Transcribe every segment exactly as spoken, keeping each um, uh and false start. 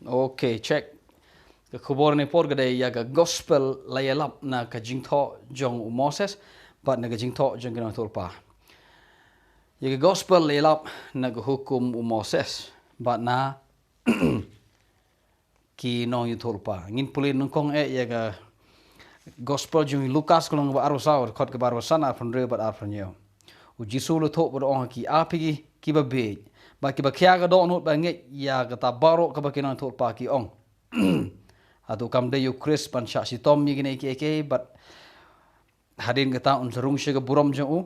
Okay, check. Ka khubor ne por ka dei ïa ka gospel la ïalap na ka jingthoh jong u Moses bad na ka jingthoh jong ki nongïathuhlypa. Ïa ka gospel la ïalap na ka hukum u Moses bad na ki nongïathuhlypa. Ngin pule nyngkong eh ïa ka gospel jong i Lukas ka lynnong ba arphew saw, dkhot kaba arphew san, arphew hynriew bad arphew hynñiew. U Jisu u la thoh bad u ong ha ki, ah phi ki, kiba bieit, bad kiba khia ka dohnud ba ngeit ïa kata baroh kaba ki nongïathuhlypa ki ong. Hato kam dei ïa u Khrist ban shah shitom ïa kine kiei kiei, bad hadien kata un sa rung sha ka burom jong u?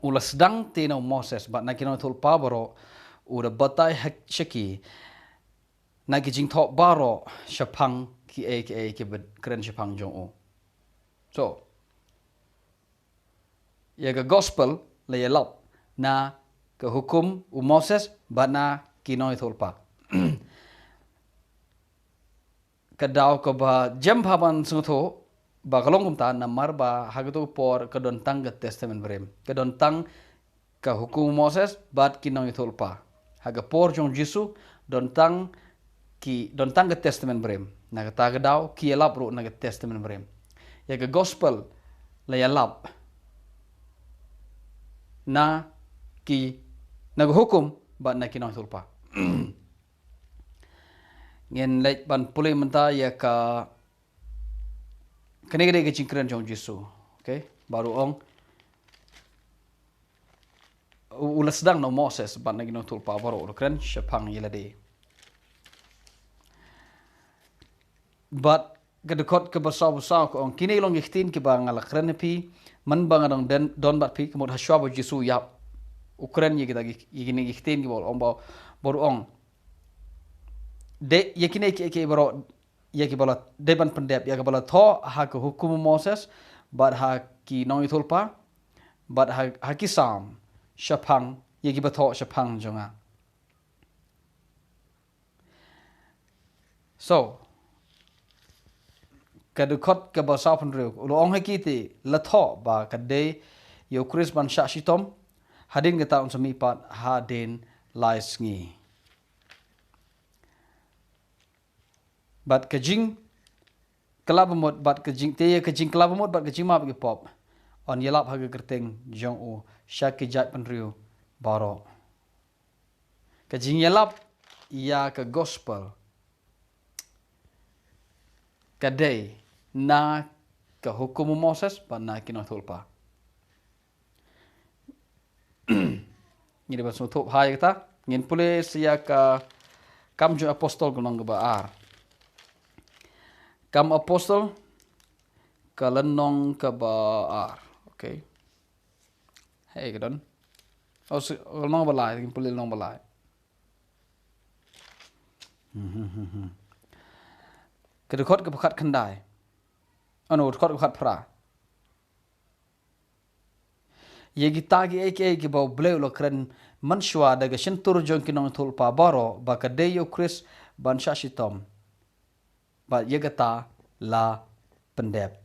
U la sdang te na u Moses bad na ki nongïathuhlypa baroh, u da batai ha, sha ki na ki jingthoh baroh shaphang kiei kiei kiba kren shaphang jong u. So, ïa ka gospel la ïalap na ka hukum u Moses bad na ki nongïathuhlypa. Ka daw kaba jem bha ban sngewthuh ba ka long kumta, namar ba ha kato ka por ka don tang ka Testament Barim, ka don tang ka hukum u Moses bad ki nongïathuhlypa. Ha ka por jong u Jisu don tang ki, don tang ka Testament Barim. Na kata ka daw ki ïalap ruh na ka Testament Barim. Ïa ka gospel la ïalap na ki, na ka hukum bad na ki nongïathuhlypa. Ngin leit ban pule mynta ïa ka, kane ka dei ka jingkren jong u Jisu. Okay, baroh u ong, u, u la sdang na u Moses bad na ki nongïathuhlypa baroh, u la kren shaphang ïa lade. Bad ka dkhot kaba saw phew saw ka ong, kine ki long ki ktien kiba nga la kren ha phi mynba nga dang don, don bad phi. Ka mut hashwa ba u Jisu u ïap, u kren ïa kita ki, ïa kine ki ktien kiba u ong, ba, ba u ong, dei ïa kine kiei kiei baroh, ïa kiba la dei ban pyndep, ïa kaba la thoh ha ka hukum u Moses bad ha ki nongïathuhlypa bad ha, ha ki Salm, shaphang, ïa kiba thoh shaphang jong nga. So, ka dkhot kaba saw phew hynriew, u la ong ha ki te, la thoh ba ka dei ïa u Khrist ban shah shitom, hadien kata un sa mihpat hadien lai sngi. Bad ka jingkylla bamut bad ka jing, te ïa ka jingkylla bamut bad ka jingmap ïa ki pop yn ïalap ha ka kyrteng jong u sha ki jaitbynriew baroh. Ka jingïalap ïa ka gospel ka dei na ka hukum u Moses bad na ki nongïathuhlypa. Ngi dei ban sngewthuh bha ïa kata. Ngin pule sa ïa ka Kam jong Apostol ka lynnong kaba ar. Kam Apostol ka lynnong kaba ar. Okay. Hei, ka don. Oh, si-, ka lynnong ba lai, ngin pule lynnong ba lai. Ka dkhot kaba khatkhyndai. Oh no, dkhot kaba khatphra. Ïa kita kiei kiei kiba U Blei u la kren mynshuwa da ka shyntur jong ki nongïathuhlypa baroh ba ka dei ïa U Khrist ban shah shitom. Bad ïa kata la pyndep.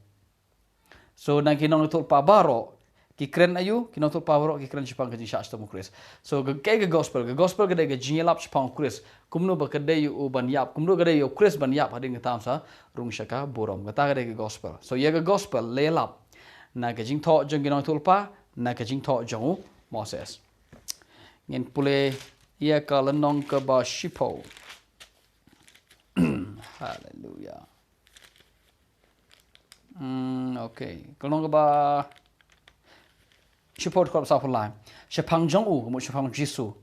So, na ki nongïathuhlypa baroh ki kren aïu, ki nongïathuhlypa baroh ki kren shaphang ka jingshah shitom U Khrist. So, ka, ka, ka gospel, ka gospel ka dei ka jingïalap shaphang U Khrist. Kumno ba ka dei ïa u ban ïap, kumno ka dei ïa U Khrist ban ïap, hadien kata un sa rung sha ka burom. Kata ka dei ka gospel. So, ïa ka gospel la ïalap na ka jingthoh jong ki nongïathuhlypa, na ka jingthoh jong u Moses. Ngin pule ïa ka lynnong kaba shiphew. Haleluya. Hmm, okay. Ka lynnong kaba shiphew, dkhot sawphew lai. Shaphang jong u, ka mut shaphang Jisu,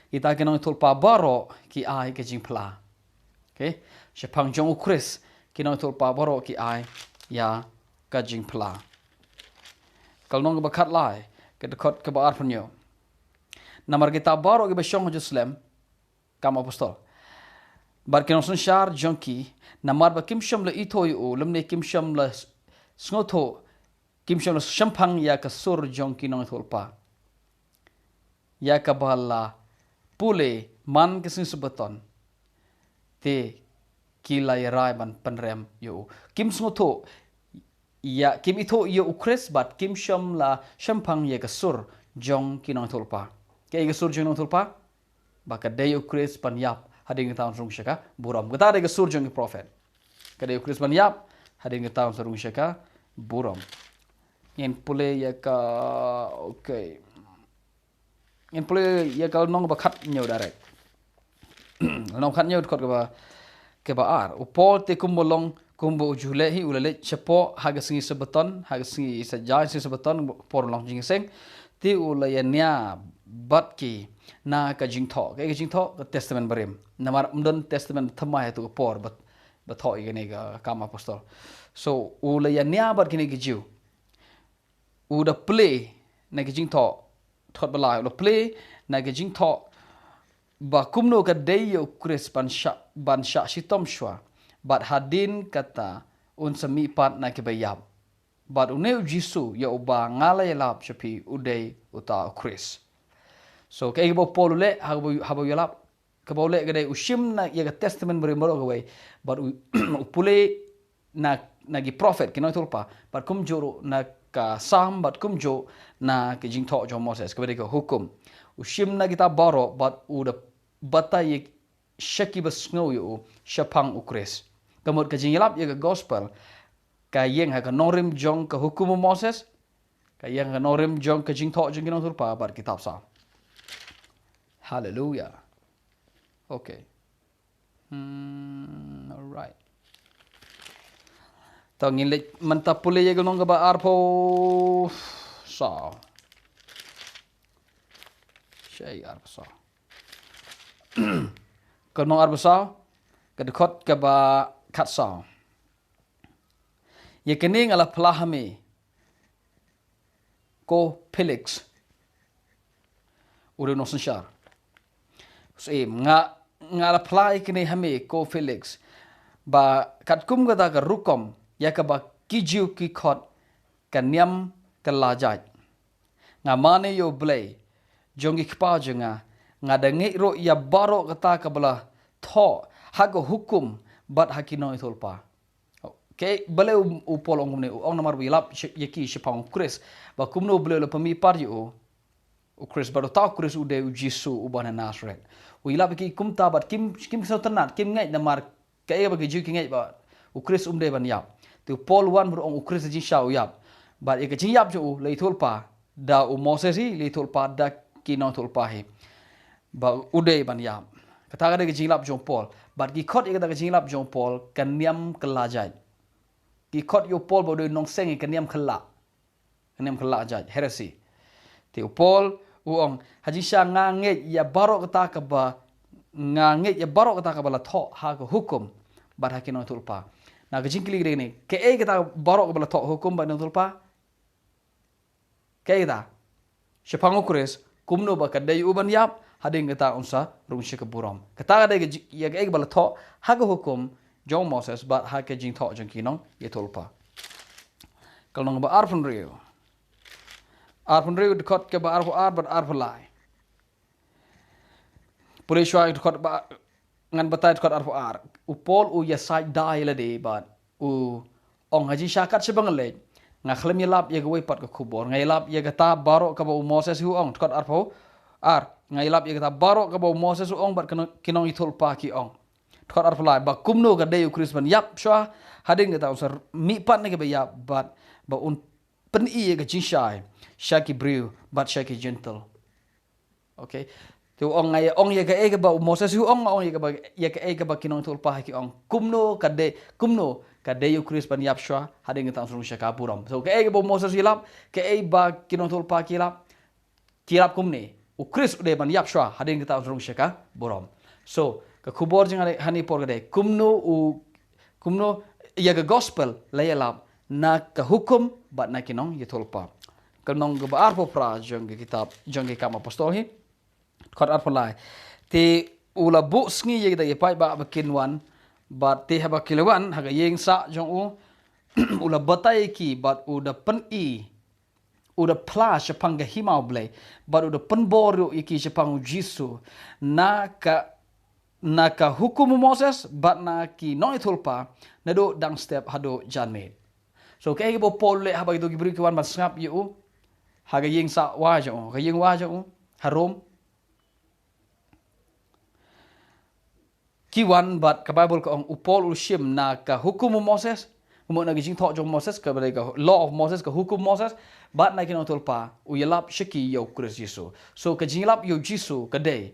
kita ki nongïathuhlypa baroh ki ai ka jingphla. Okay? Shaphang jong U Khrist, ki nongïathuhlypa baroh ki ai ïa ka jingphla. Ka lynnong kaba khatlai, ka dkhot kaba arphew hynñiew. Namar kita baroh kiba shong ha Jerusalem, Kam Apostol, bad ki nongsynshar jong ki, namar ba kim shym la ithuh ïa u, lymne kim shym la s-, sngewthuh, kim shym la shemphang ïa ka sur jong ki nongïathuhlypa, ïa kaba la pule man ka sngi Sabbaton, te ki la ïarai ban pynrem ïa u. Kim sngewthuh ïa, kim ithuh ïa U Khrist bad kim shym la shemphang ïa ka sur jong ki nongïathuhlypa. Kaei ka sur jong ki nongïathuhlypa? ba ka dei u Khrist ban ïap hadien kata un sa rung sha ka burom. Kata dei ka sur jong ki prophet. Ka dei u Khrist ban ïap hadien kata un sa rung sha ka burom. Ngin pule ïa ka, okay. Ngin pule ïa ka lynnong ba khat hynñiew direct. Lynnong khat hynñiew dkhot kaba, kaba ar. U Paul te kumba long, kumba u ju leh hi u la leit shapoh ha ka sngi Sabaton, ha ka sngi Saitjaiñ sngi Sabaton, por long jingïaseng. Te u la ïania bad ki na ka jingthoh. Ka, ka jingthoh ka Testament Barim. Namar ym don Testament Thymmai ha tu ka por ba, ba thoh ïa kane ka Kam Apostol. So, u la ïania bad kine ki Jiw. U da plie na ki jingthoh, dkhot ba lai, u da plie na ki jingthoh ba kumno ka dei ïa u Khrist ban shah, ban shah shitom shuwa, bad hadien kata un sa mihpat na kiba ïap. Bad une u Jisu ïa uba nga la ïalap sha phi u dei uta u Khrist. So, kaei kaba u Paul u leh, haba u, haba u ïalap, kaba u leh ka dei u shim na ïa ka Testament Barim baroh kawei, bad u, u pule na, na ki prophet, ki nongïathuhlypa, bad kumjuh ruh na ka Salm, bad kumjuh na ki jingthoh jong u Moses, kaba dei ka hukum. U shim na kita baroh, bad u da batai ïa sha kiba sngew ïa u shaphang u Khrist. Ka mut ka jingïalap ïa ka gospel ka ïeng ha ka nongrim jong ka hukum u Moses, ka ïeng ha ka nongrim jong ka jingthoh jong ki nongïathuhlypa bad kitab Salm. Hallelujah. Okay. Hmm, alright. To ngin leit mynta pule ïa ka lynnong kaba arphew saw. Shai arphew saw. Ka lynnong arphew saw, ka dkhot kaba khatsaw. Ïa kane nga la phla ha me, ko Felix, u dei u nongsynshar. Syiem, nga, nga la phla ïa kane ha me, ko Felix, ba katkum kata ka rukom ïa kaba ki Jiw ki khot ka niam kylla jait. Nga mane ïa U Blei jong ki kpa jong nga, nga da ngeit ruh ïa baroh kata kaba la thoh ha ka hukum bad ha ki nongïathuhlypa. Okay, balei u, u Paul u ong kumne, u ong namar ba u ïalap sh-, ïa ki shaphang u Khrist, ba kumno U Blei u la pynmihpat ïa u, u Khrist, bad uta u Khrist u dei u Jisu uba na Nasareth. U ïalap ïa ki kumta bad kim, kim sngewtynnat, kim ngeit namar kaei ba ki Jiw ki ngeit ba u Khrist um dei ban ïap. Te u Paul u wan bad u ong u Khrist ha jingshisha u ïap. Bad ïa ka jingïap jong u la ïathuhlypa da u Moses hi, la ïathuhlypa da ki nongïathuhlypa hi, ba u dei ban ïap. Kata ka dei ka jingïalap jong u Paul. Bad ki khot ïa kata ka jingïalap jong u Paul ka niam kylla jait. Ki khot ïa u Paul ba u dei u nongseng ïa ka niam kylla. Ka niam kylla jait, heresy. Te u Paul u ong, ha jingshisha nga ngeit ïa baroh kata kaba, nga ngeit ïa baroh kata kaba la thoh ha ka hukum bad ha ki nongïathuhlypa. Na ka jingkylli ka dei kane, kaei kata baroh kaba la thoh hukum bad nongïathuhlypa? Kaei kata? Shaphang u Khrist, kumno ba ka dei u ban ïap, hadien kata un sa rung sha ka burom. Kata ka dei ka ji-, ïa kaei kaba la thoh ha ka hukum jong u Moses bad ha ka jingthoh jong ki nongïathuhlypa. Ka lynnong ba arphew hynriew. Arphew hynriew, dkhot kaba arphew ar bad arphew lai. Pule shuwa dkhot ba, ngan batai dkhot arphew ar. U Paul u ïasaid da ïa lade bad u ong, ha jingshisha kat shaba nga leit, nga khlem ïalap ïa kawei pat ka khubor. Nga ïalap ïa kata baroh kaba u Moses u ong, dkhot arphew ar. Nga ïalap ïa kata baroh kaba u Moses u ong bad ki nong-, ki nongïathuhlypa ki ong. Dkhot arphew lai, ba kumno ka dei u Khrist ban ïap shuwa, hadien kata un sa mihpat na kiba ïap bad ba un pyni ïa ka jingshai sha ki briew bad sha ki Jentil. Okay. Te u ong, nga ïa ong ïa kaei kaba u Moses u ong, nga ong ïa kaba, ïa kaei kaba ki nongïathuhlypa ki ong. Kumno ka dei, kumno ka dei u Khrist ban ïap shuwa, hadien kata un sa rung sha ka burom. So kaei kaba u Moses u ïalap, kaei ba ki nongïathuhlypa ki ïalap, ki ïalap kumne, u Khrist u dei ban ïap shuwa, hadien kata un sa rung sha ka burom. So ka khubor jong nga hangne por ka dei, kumno u, kumno ïa ka gospel la ïalap na ka hukum bad na ki nongïathuhlypa. Ka lynnong kaba arphew phra jong ka kitab, jong ki Kam Apostol hi. Dkhot arphew lai. Te u la buh sngi ïa kita ki paidbah ba kin wan, bad te haba ki la wan ha ka ïing sah jong u, u la batai ïa ki bad u da pyni, u da phla shaphang ka hima U Blei, bad u da pynbor ruh ïa ki shaphang u Jisu, na ka, na ka hukum u Moses bad na ki nongïathuhlypa, naduh dang step haduh janmiet. So kaei kaba u Paul u leh haba kito ki briew ki wan ban sngap ïa u ha ka ïing sah wah jong u, ka ïing wah jong u ha Rom? Ki wan bad ka Baibl ka ong u Paul u shim na ka hukum u Moses, kumno na ka jingthoh jong Moses, ka, ka law of Moses, ka hukum Moses, bad na ki nongthoh lypa, u ïalap sha ki ïa u Khrist Jisu. So ka jingïalap ïa u Jisu ka dei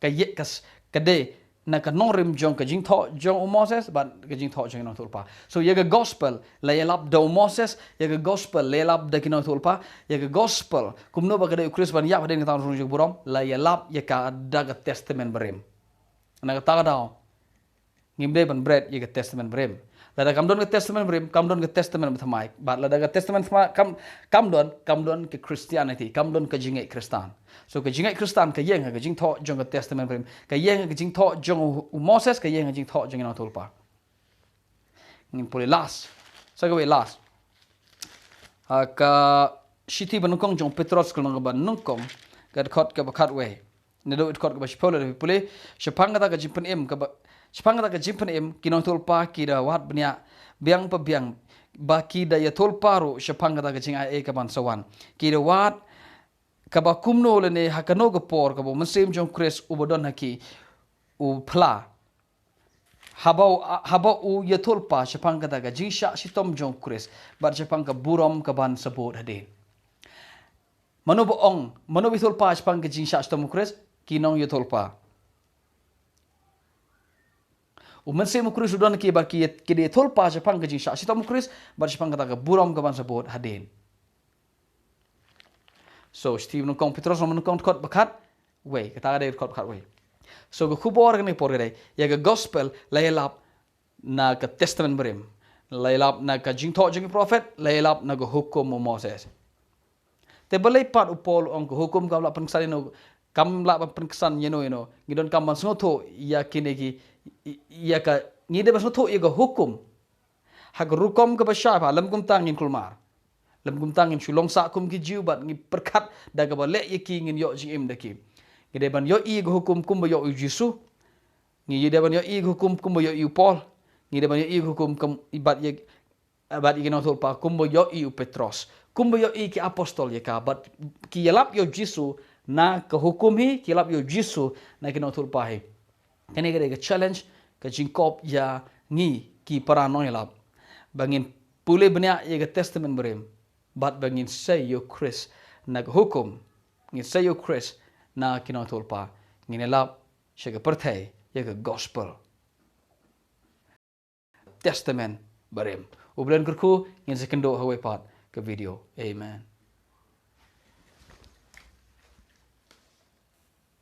ka ïa ka, ka dei na ka nongrim jong ka jingthoh jong u Moses bad ka jingthoh jong ki nongthoh lypa. So ïa ka gospel la ïalap da u Moses, ïa ka gospel la ïalap da ki nongthoh lypa, ïa ka gospel kumno ba ka dei u Khrist ban ïap hadien kata ka rung jong ka burom, la ïalap ïa ka da ka testament barim. Na kata ka daw ngim dei ban bret ïa ka testament barim. Lada kam don ka testament barim, kam don ka testament bathymmai. Bad lada ka testament thymmai kam, kam don, kam don ka Christianity, kam don ka jingngeit Khristan. So ka jingngeit Khristan ka ïeng ha ka jingthoh jong ka testament barim, ka ïeng ha ka jingthoh jong u, u Moses, ka ïeng ha ka jingthoh jong ki nongthoh lypa. Ngin pule last. Sa kawei last. Ha ka shithi banyngkong jong u Petros ka lynnong kaba nyngkong, ka dkhot kaba khatwei. Naduh dkhot kaba shiphew lada phi pule, shaphang kata ka jingpynim kaba, shaphang kata ka jingpynim, ki nongthoh lypa ki da wad bniah biang pa biang, ba ki da ïathoh lypa ruh shaphang kata ka jingai ei kaban sa wan. Ki da wad kaba kumno lane ha kano ka por kaba u Mynsiem jong u Khrist uba don ha ki u phla. Haba u, haba u ïathoh lypa shaphang kata ka jingshah shitom jong u Khrist bad shaphang ka burom kaban sa bud hadien. Mano ba ong, mano ba ïathoh lypa shaphang ka jingshah shitom u Khrist? Ki nongïathoh lypa. U Mynsiem u Khrist u don ha ki bad ki, ki da ïathoh lypa shaphang ka jingshah shitom u Khrist bad shaphang kata ka burom kaban sa bud hadien. So shithi banyngkong Petros lynnong banyngkong dkhot ba khatwei, kata ka dei dkhot ba khatwei. So ka khubor kane ka por ka dei ïa ka gospel la ïalap na ka testament barim, la ïalap na ka jingthoh jong ki prophet, la ïalap na ka hukum u Moses. Te balei pat u Paul u ong ka hukum kam lah pynksan ïano, kam lah ban pynksan ïano ïano. Ngi donkam ban sngewthuh ïa kine ki, ïa ka, ngi dei ban sngewthuh ïa ka hukum ha ka rukom kaba shai bha, lym kumta ngin kulmar. Lym kumta ngin shu long sah kum ki Jiw bad ngi pyrkhat da kaba leh ïa ki ngin ïoh jingim da ki. Ngi dei ban ïohi ïa ka hukum kumba ïohi u Jisu. Ngi dei ban ïohi ïa ka hukum kumba ïohi u Paul. Ngi dei ban ïohi ïa ka hukum kum, bad ïa, bad ïa ki nongthoh lypa kumba ïohi u Petros, kumba ïohi ki apostol ïa ka, bad ki ïalap ïa u Jisu na ka hukum hi, ki ïalap ïa u Jisu na ki nongthoh lypa hi. Kane ka dei ka challenge, ka jingkop ïa ngi ki para nongïalap, ba ngin pule bniah ïa ka testament barim bad ba ngin sei ïa u Khrist na ka hukum, ngin sei ïa u Khrist na ki nongthoh lypa, ngin ïalap sha ka pyrthei ïa ka gospel. Testament barim. U Blei un kyrkhu, ngin sa ïakynduh ha kawei pat ka video. Amen.